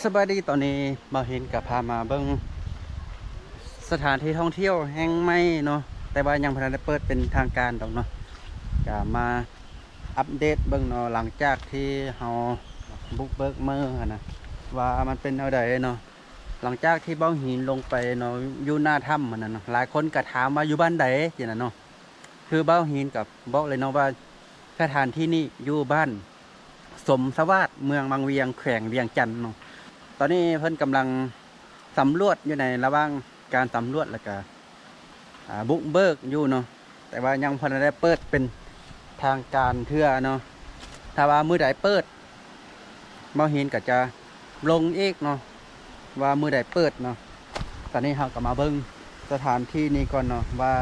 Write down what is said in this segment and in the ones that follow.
ສະບາຍດີ ຕອນນີ້ບ່າວຫີນກໍພາມາເບິ່ງສະຖານທີ່ທ່ອງທ່ຽວແຫ່ງໃໝ່ເນາະ ແຕ່ວ່າຍັງບໍ່ທັນໄດ້ເປີດເປັນທາງການດອກເນາະ ກໍມາອັບເດດເບິ່ງເນາະ ຫຼັງຈາກທີ່ເຮົາບຸກເບີກເມືອຫັ້ນນະ ວ່າມັນເປັນແນວໃດເນາະ. ຫຼັງຈາກທີ່ບ່າວຫີນລົງໄປເນາະ ຢູ່ໜ້າຖ້ຳຫັ້ນນະເນາະ ຫຼາຍຄົນກໍຖາມວ່າຢູ່ບ້ານໃດຊີ້ນະເນາະ. ຄືບ່າວຫີນກໍບອກເລີຍເນາະວ່າ ສະຖານທີ່ນີ້ຢູ່ບ້ານສົມສະຫວາດ ເມືອງວັງວຽງ ແຂວງວຽງຈັນເນາະ. ຕອນນີ້ເພິ່ນກຳລັງສຳຫຼວດ ຢູ່ໃນລະຫວ່າງການສຳຫຼວດ ແລ້ວກະ ອ່າ ບຸກເບີກຢູ່ເນາະ ແຕ່ວ່າຍັງບໍ່ທັນໄດ້ເປີດເປັນທາງການເທື່ອເນາະ. ຖ້າວ່າມື້ໃດເປີດ ບ່າວຫີນກໍຈະລົງອີກເນາະ ວ່າມື້ໃດເປີດເນາະ. ຕອນນີ້ເຮົາກໍມາເບິ່ງສະຖານທີ່ນີ້ກ່ອນເນາະ ວ່າ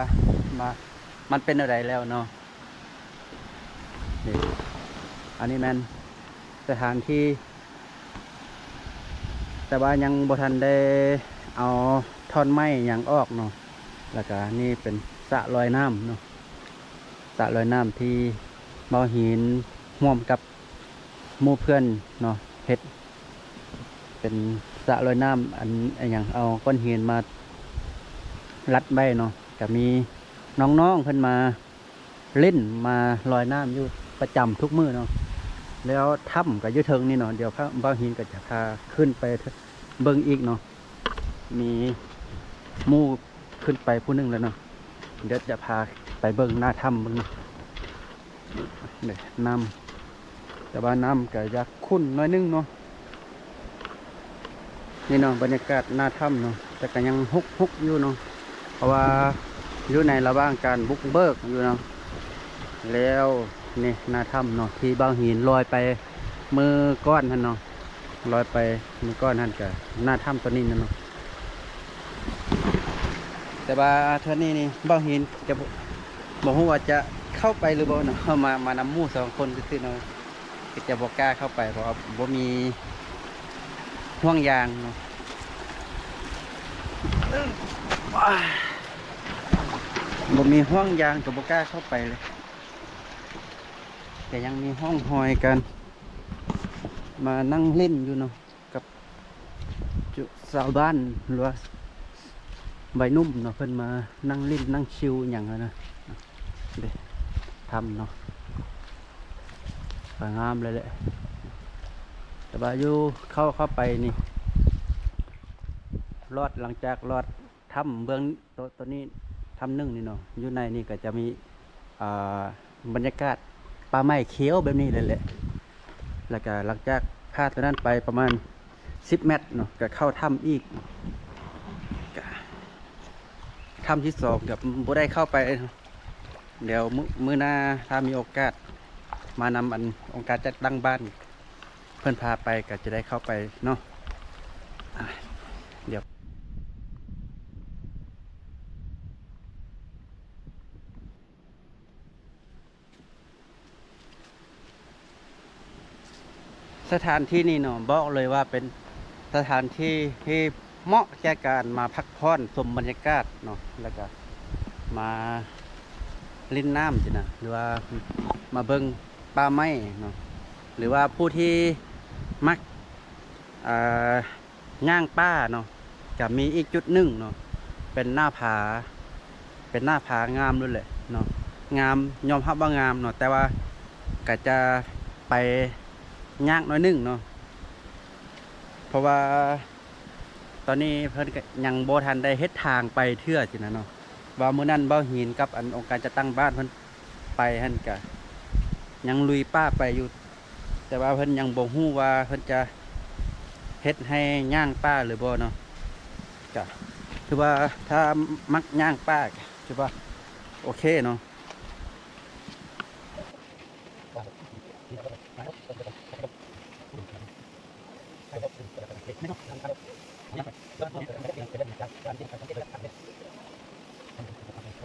ວ່າມັນເປັນແນວໃດແລ້ວເນາະ. ນີ້ ອັນນີ້ແມ່ນສະຖານທີ່ ແຕ່ວ່າຍັງບໍ່ທັນໄດ້ເອົາທ່ອນໄມ້ຫຍັງອອກເນາະ. ແລ້ວກະນີ້ເປັນສະລອຍນ້ຳເນາະ ສະລອຍນ້ຳທີ່ບ່າວຫີນຮ່ວມກັບ ໝູ່ເພື່ອນເນາະ ເຮັດເປັນສະລອຍນ້ຳ ອັນ ອັນຫຍັງ ເອົາກ້ອນຫີນມາລັດໄວ້ເນາະ. ກະມີນ້ອງໆເພິ່ນມາຫຼິ້ນມາລອຍນ້ຳຢູ່ປະຈຳທຸກມື້ເນາະ. ແລ້ວຖ້ຳກະຢູ່ເທິງນີ້ເນາະ ດຽວບ່າວຫີນກໍຈະພາຂຶ້ນໄປເບິ່ງອີກເນາະ. ມີໝູ່ຂຶ້ນໄປຜູ້ໜຶ່ງແລ້ວເນາະ ດຽວຈະພາໄປເບິ່ງໜ້າຖ້ຳເບິ່ງເນາະ. ນີ້ນ້ຳ ແຕ່ວ່ານ້ຳກໍຢາກຂຸ້ນໜ້ອຍໜຶ່ງເນາະ. ນີ້ເນາະ ບັນຍາກາດໜ້າຖ້ຳເນາະ ແຕ່ກໍຍັງຮົກໆຢູ່ເນາະ ເພາະວ່າຢູ່ໃນລະຫວ່າງການບຸກເບີກຢູ່ເນາະ. ແລ້ວນີ້ໜ້າຖ້ຳເນາະ ທີ່ບ່າວຫີນລອຍໄປມື້ກ່ອນຫັ້ນເນາະ ລອຍໄປມື້ກ່ອນຫັ້ນ ກະໜ້າຖ້ຳຕົວນີ້ແຫຼະເນາະ. ແຕ່ວ່າເທື່ອນີ້ນີ້ບ່າວຫີນຈະບໍ່ ບໍ່ຮູ້ວ່າຈະເຂົ້າໄປຫຼືບໍ່ເນາະ ເຮົາມາ ມານຳໝູ່ສອງຄົນຊື່ໆເນາະ ກໍຈະບໍ່ກ້າເຂົ້າໄປ ເພາະວ່າບໍ່ມີຫ່ວງຢາງເນາະ ບໍ່ມີຫ່ວງຢາງກໍບໍ່ກ້າເຂົ້າໄປເລີຍ. ແຕ່ຍັງມີຮ່ອງຮອຍການມານັ່ງຫຼິ້ນຢູ່ເນາະ ກັບຈຸ ຊາວບ້ານ ຫຼືວ່າໄວໜຸ່ມເນາະ ເພິ່ນມານັ່ງຫຼິ້ນນັ່ງຊິວອີ່ຫຍັງຫັ້ນນະ. ເດ້ ຖ້ຳເນາະ ສວຍງາມເລີຍແຫຼະ ແຕ່ວ່າຢູ່ເຂົ້າ ເຂົ້າໄປນີ້ ລອດ ຫຼັງຈາກລອດ ຖ້ຳເບື້ອງ ໂຕ ໂຕນີ້ ຖ້ຳໜຶ່ງນີ້ເນາະ ຢູ່ໃນນີ້ກໍຈະມີ ອ່າ ບັນຍາກາດປ່າໄມ້ຂຽວແບບນີ້ເລີຍແຫຼະ. ແລ້ວກໍຫຼັງຈາກຜ່ານໂຕນັ້ນໄປປະມານສິບແມັດເນາະ ກໍເຂົ້າຖ້ຳອີກ ກໍຖ້ຳທີສອງກໍບໍ່ໄດ້ເຂົ້າໄປ. ດຽວມື້ ມື້ໜ້າຖ້າມີໂອກາດມານຳ ອັນ ອົງການຈັດຕັ້ງບ້ານ ເພິ່ນພາໄປກໍຈະໄດ້ເຂົ້າໄປເນາະ. ອ່າ ດຽວ ສະຖານທີ່ນີ້ເນາະ ບອກເລີຍວ່າເປັນສະຖານທີ່ທີ່ເໝາະແກ່ການມາພັກຜ່ອນຊົມບັນຍາກາດເນາະ ແລ້ວກະມາຫຼິ້ນນ້ຳຊີ້ນະ ຫຼືວ່າມາເບິ່ງ ປ່າໄມ້ເນາະ ຫຼືວ່າຜູ້ທີ່ມັກ ອ່າ ຍ່າງປ່າເນາະ ກະມີອີກຈຸດໜຶ່ງເນາະ ເປັນໜ້າຜາ ເປັນໜ້າຜາງາມໂລດແຫຼະເນາະ ງາມ ຍອມຮັບວ່າງາມເນາະ ແຕ່ວ່າກະຈະໄປຍາກໜ້ອຍໜຶ່ງເນາະ ເພາະວ່າ ຕອນນີ້ເພິ່ນກໍຍັງບໍ່ທັນໄດ້ເຮັດທາງໄປເທື່ອຊີ້ນະເນາະ ວ່າມື້ນັ້ນບ່າວຫີນກັບ ອັນ ອົງການຈັດຕັ້ງບ້ານເພິ່ນໄປຫັ້ນກະຍັງລຸຍປ່າໄປຢູ່ ແຕ່ວ່າເພິ່ນຍັງບໍ່ຮູ້ວ່າເພິ່ນຈະເຮັດໃຫ້ຍ່າງປ່າຫຼືບໍ່ເນາະ ກະຖືວ່າຖ້າມັກຍ່າງປ່າກະຖືວ່າໂອເຄເນາະ.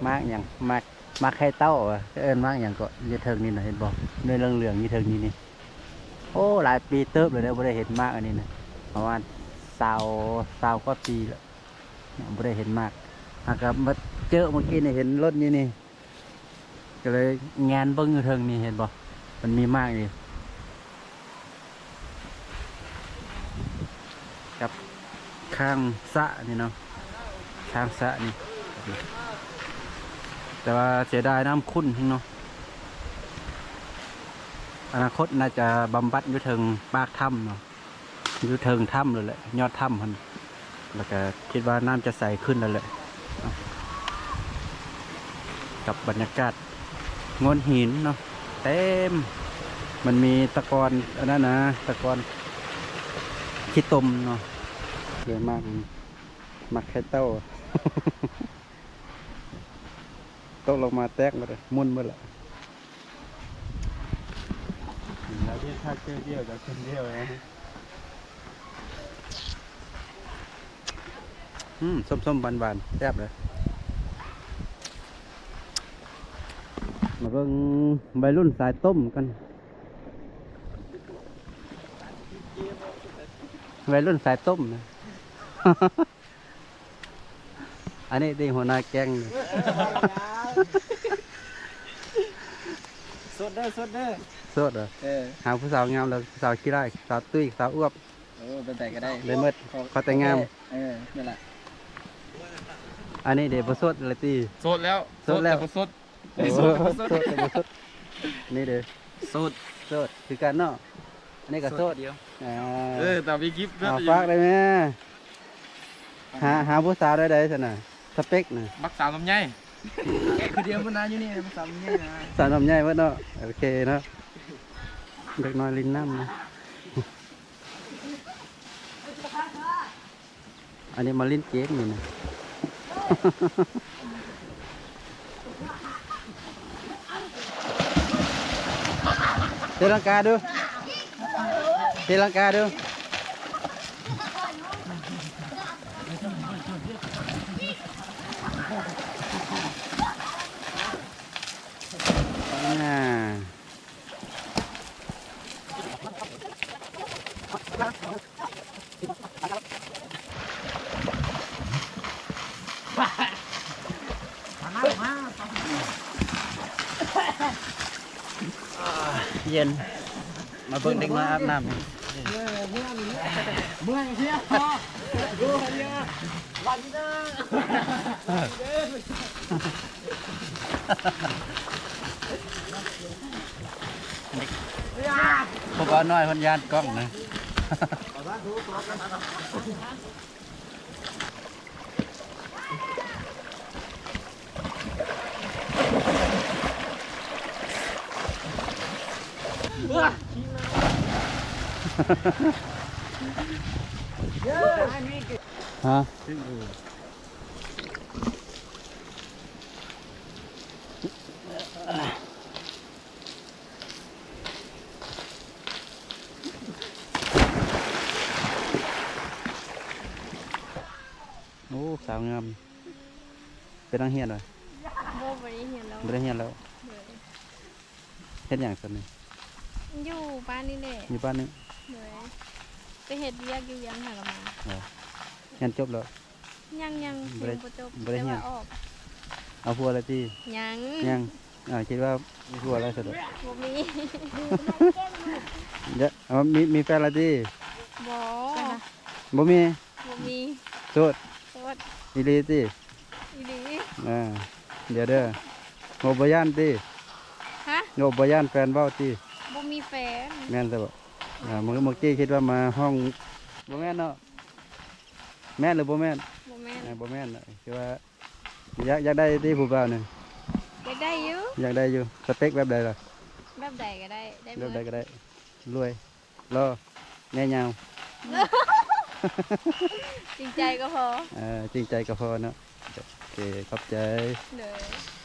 ໝາກຫຍັງ? ໝາກ ໝາກໄຂ່ເຕົ້າຫວາ? ເອີ້ນໝາກຫຍັງເກາະ? ຢູ່ເທິງນີ້ນະ ເຫັນບໍ່? ໜ່ວຍເຫຼືອງໆຢູ່ເທິງນີ້ນີ້. ໂອ້ ຫຼາຍປີເຕີບແລ້ວເດ້ ບໍ່ໄດ້ເຫັນໝາກອັນນີ້ນະ ປະມານຊາວ ຊາວກວ່າປີແລ້ວ ບໍ່ໄດ້ເຫັນໝາກ. ຫາກະມາເຈີມື້ກີ້ນີ້ ເຫັນລົດຢູ່ນີ້ ກໍເລີຍແງນເບິ່ງຢູ່ເທິງນີ້ ເຫັນບໍ່? ມັນມີໝາກຢູ່. ຂ້າງສະນີ້ເນາະ ຂ້າງສະນີ້ ແຕ່ວ່າເສຍດາຍນ້ຳຂຸ່ນເນາະ. ອະນາຄົດໜ້າຈະບຳບັດຢູ່ເທິງປາກຖ້ຳເນາະ ຢູ່ເທິງຖ້ຳໂລດແຫຼະ ຍອດຖ້ຳຫັ້ນ ແລ້ວກະຄິດວ່ານ້ຳຈະໃສຂຶ້ນແລ້ວແຫຼະ ກັບບັນຍາກາດໂງ່ນຫີນເນາະ ເຕັມ ມັນມີຕະກອນອັນນັ້ນນະ ຕະກອນຂີ້ຕົມເນາະ. ເລີຍໝາກ ໝາກໄຂ່ເຕົ້າ ຕົກລົງມາແຕກໝົດ ໝຸ່ນໝົດລະ. ລາວເຮັດຄັກເທື່ອດຽວກໍເປັນດຽວນະ. ອືມ ສົ້ມໆ ຫວານໆ ແຊບເລີຍ. ມາເບິ່ງໄວລຸ້ນສາຍຕົ້ມກັນ ໄວລຸ້ນສາຍຕົ້ມນະ. ອັນນີ້ຕິຫົວໜ້າແກ້ງນີ້ ໂສດເດີ ໂສດເດີ ໂສດເດີ. ເອີ ຫາຜູ້ສາວງາມແລ້ວ ຜູ້ສາວຂີ້ຮ້າຍ ສາວຕຸ້ຍ ສາວອວບ ເອີ ແບບໃດກໍໄດ້ ໄດ້ໝົດ ຂໍ ຂໍແຕ່ງາມ ເອີ ນັ້ນລະ. ອັນນີ້ເດ ບໍ່ໂສດລະຕິ ໂສດແລ້ວ ໂສດແລ້ວ ໂສດແຕ່ບໍ່ສົດ ໂອ້ ໂສດແຕ່ບໍ່ສົດ ໂສດແຕ່ບໍ່ສົດ. ນີ້ເດ ໂສດ ໂສດຄືກັນເນາະ ອັນນີ້ກໍໂສດ ໂສດດຽວ ອ່າ ເອີ ຕາມອີຄລິບ ອ່າ ຝາກໄດ້ແມ່ ຫາ ຫາຜູ້ສາວໄດ້ໃດຊັ້ນນະ ສະເປັກນະ ມັກສາວນຳໃຫຍ່ ຄືດຽວມັນນະ ຢູ່ນີ້ມັກສາວນຳໃຫຍ່ນະ ສາວນຳໃຫຍ່ເບິດເນາະ. ໂອເຄເນາະ ເດັກນ້ອຍຫຼິ້ນນ້ຳນະ. ອັນນີ້ມາຫຼິ້ນເກມນີ້ນະ ຕີລັງກາດູ ຕີລັງກາດູ. ອ່າ ເຢັນ ມາເບິ່ງເດັກນ້ອຍອາບນ້ຳ. ຜູ້ບ່າວນ້ອຍເພິ່ນຢ້ານກ້ອງນະ. ຮະ? ໂອ້ ສາວງາມ ເປັນນັກຮຽນຫວາ? ບໍ່ ບໍ່ໄດ້ຮຽນແລ້ວ ບໍ່ໄດ້ຮຽນແລ້ວ. ໂດຍ. ເຮັດຫຍັງຊັ້ນນີ້? ຢູ່ບ້ານນີ້ແຫຼະ ຢູ່ບ້ານນີ້. ໂດຍ. ໄປເຮັດວຽກຢູ່ວຽງ ຫາກໍມາ. ເອີ ຮຽນຈົບແລ້ວ? ຍັງ ຍັງ ບໍ່ໄດ້ ຍັງບໍ່ຈົບ ບໍ່ໄດ້ຮຽນ ແຕ່ວ່າອອກ. ເອົາຜົວແລ້ວຕິ? ຍັງ ຍັງ. ອ່າ ຄິດວ່າມີຜົວແລ້ວຊັ້ນເດາະ? ບໍ່ມີ. ເດາະ ເອົາ ມີ ມີແຟນແລ້ວຕິ? ບໍ່ ບໍ່ມີ. ບໍ່ມີ. ໂສດ ໂສດ. ອີ່ຫຼີຕິ? ອີ່ຫຼີ. ອ່າ ດຽວເດີ ບໍ່ ບໍ່ຢ້ານຕິ? ຮະ? ບໍ່ ບໍ່ຢ້ານແຟນເວົ້າຕິ? ບໍ່ມີແຟນ. ແມ່ນຊະບໍ? ອ່າ ເມື່ອ ເມື່ອກີ້ຄິດວ່າມາຫ້ອງ ບໍ່ແມ່ນເນາະ? ແມ່ນຫຼືບໍ່ແມ່ນ? ບໍ່ແມ່ນ. ອ່າ ບໍ່ແມ່ນ ຄືວ່າ ຢາກ ຢາກໄດ້ຕິຜູ້ບ່າວນີ້? ຢາກໄດ້ຢູ່ ຢາກໄດ້ຢູ່. ສະເປັກແບບໃດລະ? ແບບໃດກໍໄດ້ ໄດ້ໝົດ ແບບໃດກໍໄດ້. ລວຍ ຫຼໍ່ ແນຍາວ ຈິງໃຈກໍພໍ. ເອີ ຈິງໃຈກໍພໍເນາະ. ໂອເຄ ຂອບໃຈ. ໂດຍ.